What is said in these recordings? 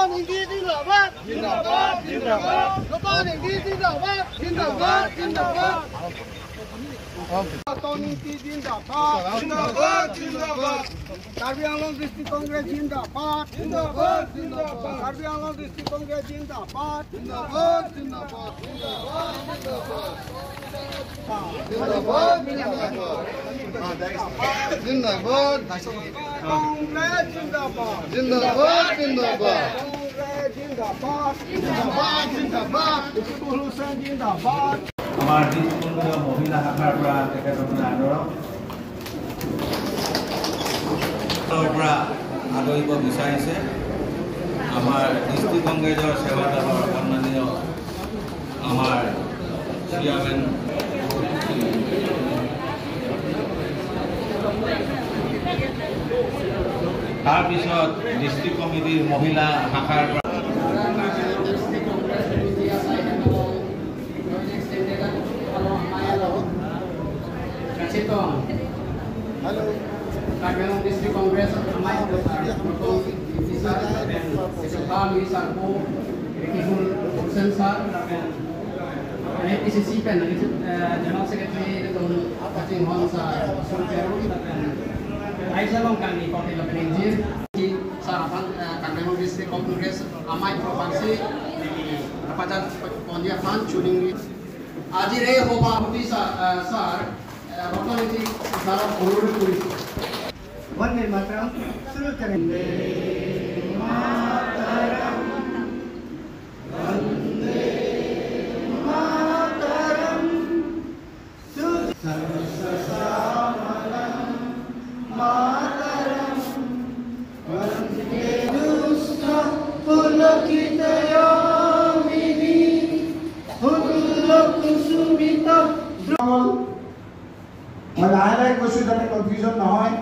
জিন্দাবাদ জিন্দাবাদ জিন্দাবাদ লোকনীতি জিন্দাবাদ জিন্দাবাদ জিন্দাবাদ নীতি জিন্দাবাদ জিন্দাবাদ জিন্দাবাদ কার্বি আংলং ডিস্ট্রিক্ট কংগ্রেস জিন্দাবাদ জিন্দাবাদ জিন্দাবাদ কার্বি আংলং ডিস্ট্রিক্ট কংগ্রেস জিন্দাবাদ জিন্দাবাদ জিন্দাবাদ জিন্দাবাদ জিন্দাবাদ কংগ্রেস জিন্দাবাদ জিন্দাবাদ জিন্দাবাদ কংগ্রেস জিন্দাবাদ জিন্দাবাদ জিন্দাবাদ হুসেন জিন্দাবাদ। আমাৰ ডিষ্ট্ৰিক্ট মহিলা শাখাৰ পৰা তেখেতসকলে আদৰক পৰা আদৰিব বিচাৰিছে। আমাৰ ডিষ্ট্ৰিক্ট কংগ্ৰেছৰ সেৱা দলৰ সন্মানীয় আমাৰ চেয়াৰমেন তাৰপিছত ডিষ্ট্ৰিক্ট কমিটিৰ মহিলা শাখাৰ পৰা Hello. Karbi Anglong District Congress General Secretary District Congress আজিৰ এই সভাপতি স্যাৰ রতনীতি দ্বারা অনুরোধ করেছি। বন্দে মাতরম শুরু করেন। মাতরম বন্দে মাতরম সর্বশ্যামলং মাতরম বন্দে দুষ্ট পুলকিতয়ামিনী ফুল্ল কুসুমিত। মই লাহে লাহে কৈছোঁ যাতে কনফিউজন নহয়,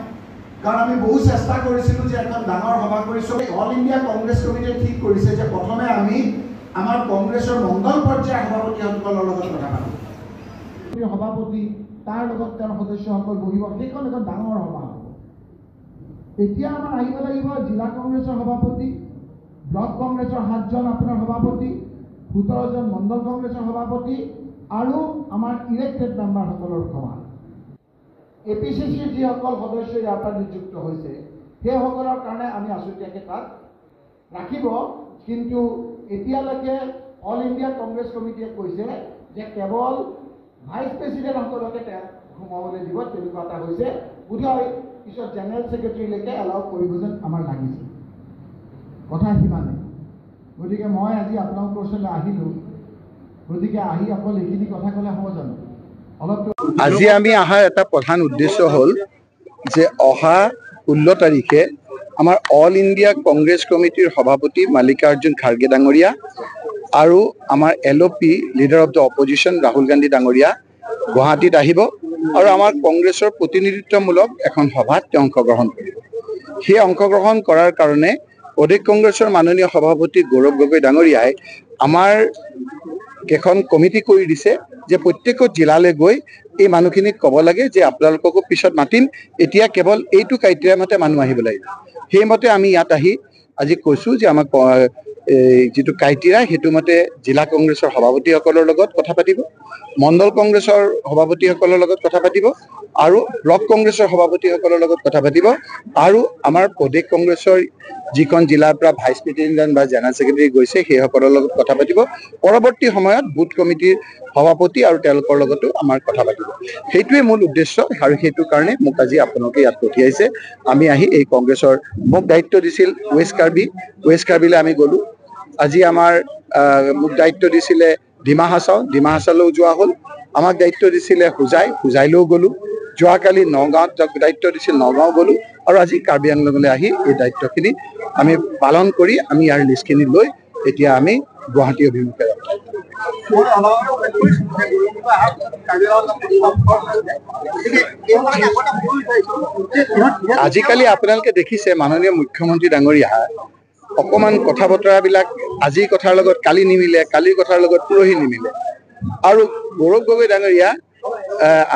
কাৰণ আমি বহু চেষ্টা কৰিছিলোঁ যে এখন ডাঙৰ সভা কৰিছোঁ। অল ইণ্ডিয়া কংগ্ৰেছ কমিটিয়ে ঠিক কৰিছে যে প্ৰথমে আমি আমাৰ কংগ্ৰেছৰ মণ্ডল পৰ্যায়ৰ সভাপতিসকলৰ লগত কথা পাতিম। সভাপতি তাৰ লগত তেওঁৰ সদস্যসকল বহিব, সেইখন এখন ডাঙৰ সভা হ'ব। এতিয়া আমাৰ আহিব লাগিব জিলা কংগ্ৰেছৰ সভাপতি, ব্লক কংগ্ৰেছৰ 7জন আপোনাৰ সভাপতি, 17জন মণ্ডল কংগ্ৰেছৰ সভাপতি আৰু আমাৰ ইলেক্টেড মেম্বাৰসকলৰ সভা। এ পি চি চিৰ যিসকল সদস্য ইয়াৰ পৰা নিযুক্ত হৈছে সেইসকলৰ কাৰণে আমি আছুতীয়াকৈ তাত ৰাখিব। কিন্তু এতিয়ালৈকে অল ইণ্ডিয়া কংগ্ৰেছ কমিটিয়ে কৈছে যে কেৱল ভাইচ প্ৰেচিডেণ্টসকলকে তাত সোমাবলৈ দিব, তেনেকুৱা এটা হৈছে। বোধহয় পিছত জেনেৰেল ছেক্ৰেটেৰীলৈকে এলাউ কৰিব যেন আমাৰ লাগিছে। কথা সিমানে। গতিকে মই আজি আপোনালোকৰ ওচৰলৈ আহিলোঁ, গতিকে আহি অকল এইখিনি কথা ক'লে হ'ব জানো? আজি আমি অহাৰ এটা প্ৰধান উদ্দেশ্য হ'ল যে অহা 16 তাৰিখে আমাৰ অল ইণ্ডিয়া কংগ্ৰেছ কমিটিৰ সভাপতি মাল্লিকাৰ্জুন খাৰ্গে ডাঙৰীয়া আৰু আমাৰ L O P leader of the opposition Rahul Gandhi ডাঙৰীয়া গুৱাহাটীত আহিব আৰু আমাৰ কংগ্ৰেছৰ প্ৰতিনিধিত্বমূলক এখন সভাত তেওঁ অংশগ্ৰহণ কৰিব। সেই অংশগ্ৰহণ কৰাৰ কাৰণে প্ৰদেশ কংগ্ৰেছৰ মাননীয় সভাপতি গৌৰৱ গগৈ ডাঙৰীয়াই আমাৰ কেইখন কমিটি কৰি দিছে যে প্ৰত্যেক জিলালৈ গৈ এই মানুহখিনিক ক'ব লাগে যে আপোনালোককো পিছত মাতিম, এতিয়া কেৱল এইটো ক্ৰাইটেৰিয়া মতে মানুহ আহিব লাগিব। সেইমতে আমি ইয়াত আহি আজি কৈছোঁ যে আমাক এই যিটো ক্ৰাইটেৰিয়া সেইটো মতে জিলা কংগ্ৰেছৰ সভাপতিসকলৰ লগত কথা পাতিব, মণ্ডল কংগ্ৰেছৰ সভাপতিসকলৰ লগত কথা পাতিব আৰু ব্লক কংগ্ৰেছৰ সভাপতিসকলৰ লগত কথা পাতিব আৰু আমাৰ প্ৰদেশ কংগ্ৰেছৰ যিখন জিলাৰ পৰা ভাইচ প্ৰেচিডেণ্ট বা জেনেৰেল ছেক্ৰেটাৰী গৈছে সেইসকলৰ লগত কথা পাতিব। পৰৱৰ্তী সময়ত বুথ কমিটিৰ সভাপতি আৰু তেওঁলোকৰ লগতো আমাৰ কথা পাতিব। সেইটোৱে মূল উদ্দেশ্য আৰু সেইটো কাৰণে মোক আজি আপোনালোকে ইয়াত পঠিয়াইছে। আমি আহি এই কংগ্ৰেছৰ মোক দায়িত্ব দিছিল ৱেষ্ট কাৰ্বি, ৱেষ্ট কাৰ্বিলৈ আমি গ'লোঁ। আজি আমাৰ মোক দায়িত্ব দিছিলে ডিমা হাছাও, ডিমা হাছাওলৈও যোৱা হ'ল। আমাক দায়িত্ব দিছিলে হোজাই, হোজাইলৈও গ'লোঁ। যোৱাকালি নগাঁৱত দায়িত্ব দিছিল, নগাঁও গ'লোঁ আৰু আজি কাৰ্বি আংলঙলৈ আহি এই দায়িত্বখিনি আমি পালন কৰি আমি ইয়াৰ লিষ্টখিনি লৈ এতিয়া আমি গুৱাহাটী অভিমুখে যাম। আজিকালি আপোনালোকে দেখিছে মাননীয় মুখ্যমন্ত্ৰী ডাঙৰীয়া অকণমান কথা বতৰাবিলাক আজিৰ কথাৰ লগত কালি নিমিলে, কালিৰ কথাৰ লগত পৰহি নিমিলে। আৰু গৌৰৱ গগৈ ডাঙৰীয়া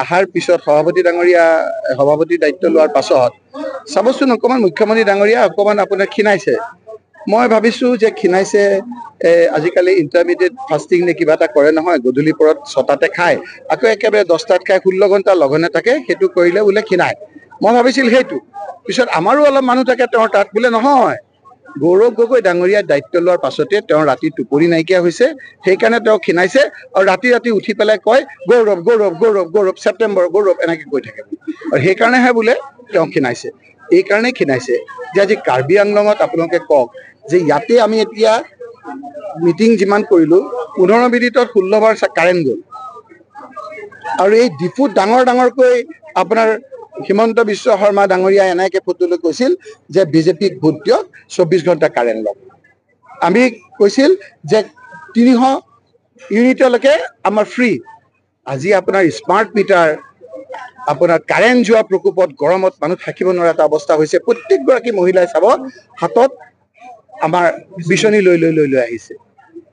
আহাৰ পিছত সভাপতি ডাঙৰীয়া সভাপতিৰ দায়িত্ব লোৱাৰ পাছত চাবচোন অকণমান মুখ্যমন্ত্ৰী ডাঙৰীয়া অকণমান আপোনাৰ ক্ষীণাইছে। মই ভাবিছোঁ যে ক্ষীণাইছে, আজিকালি ইণ্টাৰমিডিয়েট ফাষ্টিং নে কিবা এটা কৰে নহয়, গধূলি পৰত 6টাতে খায়, আকৌ একেবাৰে 10টাত খায়, 16 ঘণ্টা লঘোণে থাকে, সেইটো কৰিলে বোলে ক্ষীণায়। মই ভাবিছিল সেইটো। পিছত আমাৰো অলপ মানুহ থাকে তেওঁৰ তাত, বোলে নহয়, গৌৰৱ গগৈ ডাঙৰীয়াই দায়িত্ব লোৱাৰ পাছতে তেওঁ ৰাতি টোপনি নাইকিয়া হৈছে, সেইকাৰণে তেওঁ ক্ষীণাইছে। আৰু ৰাতি ৰাতি উঠি পেলাই কয় গৌৰৱ গৌৰৱ গৌৰৱ গৌৰৱ ছেপ্টেম্বৰ গৌৰৱ এনেকৈ কৈ থাকে, আৰু সেইকাৰণেহে বোলে তেওঁ ক্ষীণাইছে। এইকাৰণেই ক্ষীণাইছে যে আজি কাৰ্বি আংলঙত আপোনালোকে কওক যে ইয়াতে আমি এতিয়া মিটিং যিমান কৰিলোঁ, 15 মিনিটত 16 বাৰ কাৰেণ্ট গ'ল। আৰু এই ডিফুত ডাঙৰ ডাঙৰকৈ আপোনাৰ হিমন্ত বিশ্ব শৰ্মা ডাঙৰীয়াই এনেকৈ ফটো লৈ কৈছিল যে বিজেপিক ভোট দিয়ক, 24 ঘণ্টা কাৰেণ্ট লওক। আমি কৈছিল যে 300 ইউনিটলৈকে আমাৰ ফ্ৰী। আজি আপোনাৰ স্মাৰ্ট মিটাৰ, আপোনাৰ কাৰেণ্ট যোৱা প্ৰকোপত গৰমত মানুহ থাকিব নোৱাৰা এটা অৱস্থা হৈছে। প্ৰত্যেকগৰাকী মহিলাই চাব হাতত আমাৰ বিচনী লৈ লৈ লৈ লৈ আহিছে।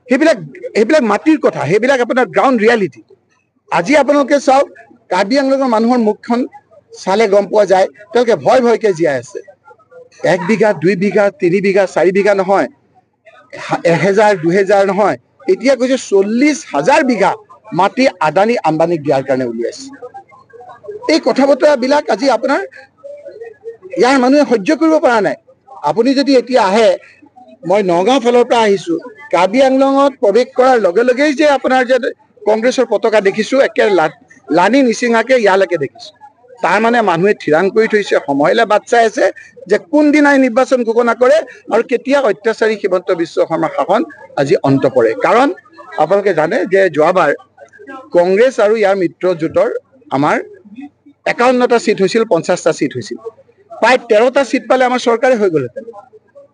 সেইবিলাক মাটিৰ কথা, সেইবিলাক আপোনাৰ গ্ৰাউণ্ড ৰিয়েলিটি। আজি আপোনালোকে চাওক, কাৰ্বি আংলঙৰ মানুহৰ মুখখন চালে গম পোৱা যায় তেওঁলোকে ভয় ভয়কে জীয়াই আছে। 1 বিঘা, 2 বিঘা, 3 বিঘা, 4 বিঘা নহয়, 1000 2000 নহয়, এতিয়া কৈছে 40,000 বিঘা মাটি আদানী আম্বানীক দিয়াৰ কাৰণে উলিয়াইছে। এই কথা বতৰাবিলাক আজি আপোনাৰ ইয়াৰ মানুহে সহ্য কৰিব পৰা নাই। আপুনি যদি এতিয়া আহে, মই নগাঁও ফালৰ পৰা আহিছোঁ, কাৰ্বি আংলঙত প্ৰৱেশ কৰাৰ লগে লগেই যে আপোনাৰ যে কংগ্ৰেছৰ পতাকা দেখিছোঁ, একে লানি নিচিঙাকে ইয়ালৈকে দেখিছোঁ। তাৰ মানে মানুহে থিৰাং কৰি থৈছে, সময়লৈ বাট চাই আছে যে কোনদিনাই নিৰ্বাচন ঘোষণা কৰে আৰু কেতিয়া অত্যাচাৰী হিমন্ত বিশ্ব শৰ্মাৰ শাসন আজি অন্ত পৰে। কাৰণ আপোনালোকে জানে যে যোৱাবাৰ কংগ্ৰেছ আৰু ইয়াৰ মিত্ৰজোঁটৰ আমাৰ 51টা চিট হৈছিল, 50টা চিট হৈছিল, প্ৰায় 13টা চিট পালে আমাৰ চৰকাৰে হৈ গ'লহেঁতেন।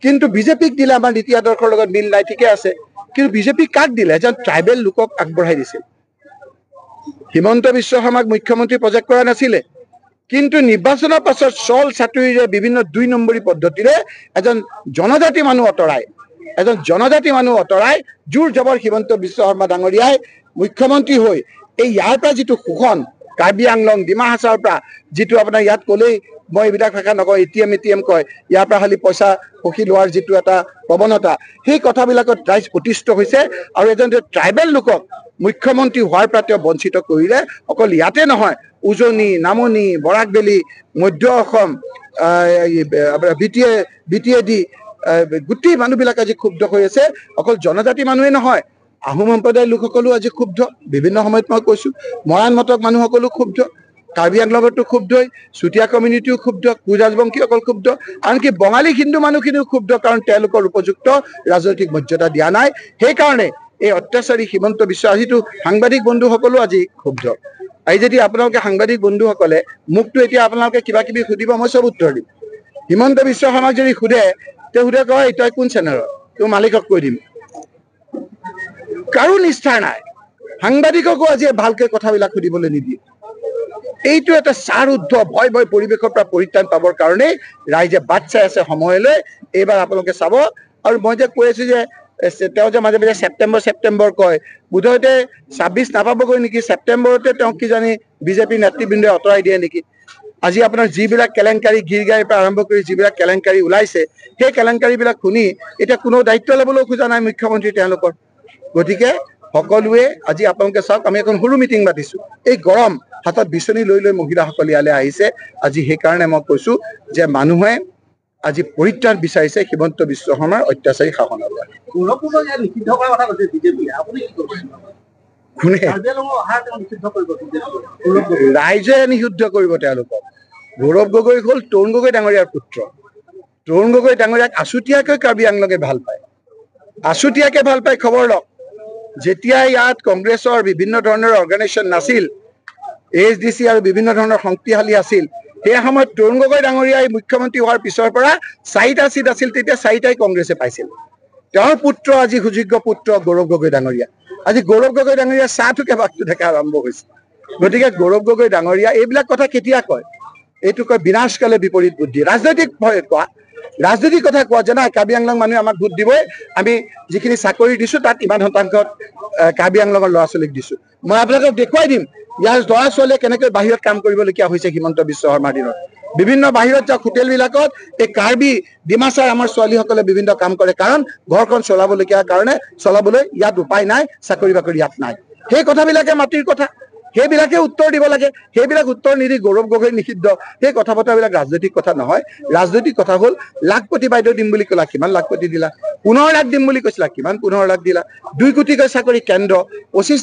কিন্তু বিজেপিক দিলে, আমাৰ নীতি আদৰ্শৰ লগত মিল নাই, ঠিকে আছে, কিন্তু বিজেপি কাক দিলে? এজন ট্ৰাইবেল লোকক আগবঢ়াই দিছিল। হিমন্ত বিশ্ব শৰ্মাক মুখ্যমন্ত্ৰী প্ৰজেক্ট কৰা নাছিলে, কিন্তু নিৰ্বাচনৰ পাছত চল চাতুৰিৰে বিভিন্ন 2 নম্বৰী পদ্ধতিৰে এজন জনজাতি মানুহ আঁতৰাই, এজন জনজাতি মানুহ আঁতৰাই জোৰ জবৰ হিমন্ত বিশ্ব শৰ্মা ডাঙৰীয়াই মুখ্যমন্ত্ৰী হৈ এই ইয়াৰ পৰা যিটো শোষণ, কাৰ্বি আংলং ডিমা হাছাওৰ পৰা যিটো আপোনাৰ ইয়াত ক'লেই মই এইবিলাক ভাষা নকওঁ, এটিএম কয়, ইয়াৰ পৰা খালি পইচা সখি লোৱাৰ যিটো এটা প্ৰৱণতা, সেই কথাবিলাকত ৰাইজ অতিষ্ঠ হৈছে। আৰু এজন ট্ৰাইবেল লোকক মুখ্যমন্ত্ৰী হোৱাৰ পৰা তেওঁ বঞ্চিত কৰিলে। অকল ইয়াতে নহয়, উজনি, নামনি, বৰাকবেলী, মধ্য Assam, B T A D গোটেই মানুহবিলাক আজি ক্ষুব্ধ হৈ আছে। অকল জনজাতি মানুহেই নহয়, আহোম সম্প্ৰদায়ৰ লোকসকলো আজি ক্ষুব্ধ। বিভিন্ন সময়ত মই কৈছোঁ, মৰাণ মটক মানুহসকলো ক্ষুব্ধ, কাৰ্বি আংলঙতো ক্ষুব্ধই, চুতীয়া কমিউনিটিও ক্ষুব্ধ, কোচ ৰাজবংশীসকল ক্ষুব্ধ, আনকি বঙালী হিন্দু মানুহখিনিও ক্ষুব্ধ, কাৰণ তেওঁলোকৰ উপযুক্ত ৰাজনৈতিক মৰ্যাদা দিয়া নাই। সেইকাৰণে এই অত্যাচাৰী হিমন্ত বিশ্ব, আজিতো সাংবাদিক বন্ধুসকলো আজি ক্ষুব্ধ। আজি যদি আপোনালোকে সাংবাদিক বন্ধুসকলে মোকতো এতিয়া আপোনালোকে কিবা কিবি সুধিব, মই চব উত্তৰ দিম। হিমন্ত বিশ্ব শৰ্মাক যদি সোধে, তেওঁ সোধে কয় তই কোন চেনেলৰ, তোৰ মালিকক কৈ দিম। কাৰো নিষ্ঠা নাই, সাংবাদিককো আজি ভালকে কথাবিলাক সুধিবলৈ নিদিয়ে। এইটো এটা চাৰুদ্ধ ভয় ভয় পৰিৱেশৰ পৰা পৰিত্ৰাণ পাবৰ কাৰণেই ৰাইজে বাট চাই আছে সময়লৈ। এইবাৰ আপোনালোকে চাব। আৰু মই যে কৈ আছো যে তেওঁ যে মাজে মাজে ছেপ্টেম্বৰ ছেপ্টেম্বৰ কয়, বোধহয়তে 26 নাপাবগৈ নেকি, ছেপ্টেম্বৰতে তেওঁক কিজানি বিজেপিৰ নেতৃবৃন্দই আঁতৰাই দিয়ে নেকি। আজি আপোনাৰ যিবিলাক কেলেংকাৰী গীৰ গাইৰ পৰা আৰম্ভ কৰি যিবিলাক কেলেংকাৰী ওলাইছে, সেই কেলেংকাৰীবিলাক শুনি এতিয়া কোনো দায়িত্ব ল'বলৈও খোজা নাই মুখ্যমন্ত্ৰী তেওঁলোকৰ। গতিকে সকলোৱে আজি আপোনালোকে চাওক, আমি এখন সৰু মিটিং পাতিছোঁ, এই গৰম হাতত বিচনী লৈ লৈ মহিলাসকল ইয়ালৈ আহিছে। আজি সেইকাৰণে মই কৈছোঁ যে মানুহে আজি পৰিত্ৰাণ বিচাৰিছে হিমন্ত বিশ্ব শৰ্মাৰ অত্যাচাৰী শাসনৰ পৰা। ৰাইজে নিষিদ্ধ কৰিব তেওঁলোকক। গৌৰৱ গগৈ হ'ল তৰুণ গগৈ ডাঙৰীয়াৰ পুত্ৰ। তৰুণ গগৈ ডাঙৰীয়াক আছুতীয়াকৈ কাৰ্বি আংলঙে ভাল পায়, আছুতীয়াকে ভাল পায়। খবৰ লওক, যেতিয়া ইয়াত কংগ্ৰেছৰ বিভিন্ন ধৰণৰ অৰ্গেনাইজেশ্যন নাছিল, এইচ ডি চি আৰু বিভিন্ন ধৰণৰ শক্তিশালী আছিল, সেই সময়ত তৰুণ গগৈ ডাঙৰীয়াই মুখ্যমন্ত্ৰী হোৱাৰ পিছৰ পৰা 4টা চিট আছিল, তেতিয়া 4টাই কংগ্ৰেছে পাইছিল। তেওঁৰ পুত্ৰ আজি সুযোগ্য পুত্ৰ গৌৰৱ গগৈ ডাঙৰীয়া। আজি গৌৰৱ গগৈ ডাঙৰীয়া চাহটোকে বাকটো দেখা আৰম্ভ হৈছে। গতিকে গৌৰৱ গগৈ ডাঙৰীয়া এইবিলাক কথা কেতিয়া কয়? এইটো কয় বিনাশকালে বিপৰীত বুদ্ধি। ৰাজনৈতিক ভয়ত কোৱা, ৰাজনৈতিক কথা কোৱা যে নাই কাৰ্বি আংলং মানুহে আমাক ভোট দিবই, আমি যিখিনি চাকৰি দিছোঁ তাত ইমান শতাংশত কাৰ্বি আংলঙৰ ল'ৰা ছোৱালীক দিছোঁ। মই আপোনালোকক দেখুৱাই দিম ইয়াৰ ল'ৰা ছোৱালীয়ে কেনেকৈ বাহিৰত কাম কৰিবলগীয়া হৈছে হিমন্ত বিশ্ব শৰ্মাৰ দিনত। বিভিন্ন বাহিৰত যাওক হোটেলবিলাকত এই কাৰ্বি ডিমাচাৰ আমাৰ ছোৱালীসকলে বিভিন্ন কাম কৰে, কাৰণ ঘৰখন চলাবলগীয়া কাৰণে চলাবলৈ ইয়াত উপায় নাই, চাকৰি বাকৰি ইয়াত নাই। সেই কথাবিলাকে মাটিৰ কথা, সেইবিলাকে উত্তৰ দিব লাগে। সেইবিলাক উত্তৰ নিদি গৌৰৱ গগৈ নিষিদ্ধ, সেই কথা বতৰাবিলাক ৰাজনৈতিক কথা নহয়। ৰাজনৈতিক কথা হ'ল লাখপতি বাইদেউ দিম বুলি ক'লা, কিমান লাখপতি দিলা? 15 লাখ দিম বুলি কৈছিলা, কিমান 15 লাখ দিলা? 2 কোটিকৈ চাকৰি কেন্দ্ৰ, 25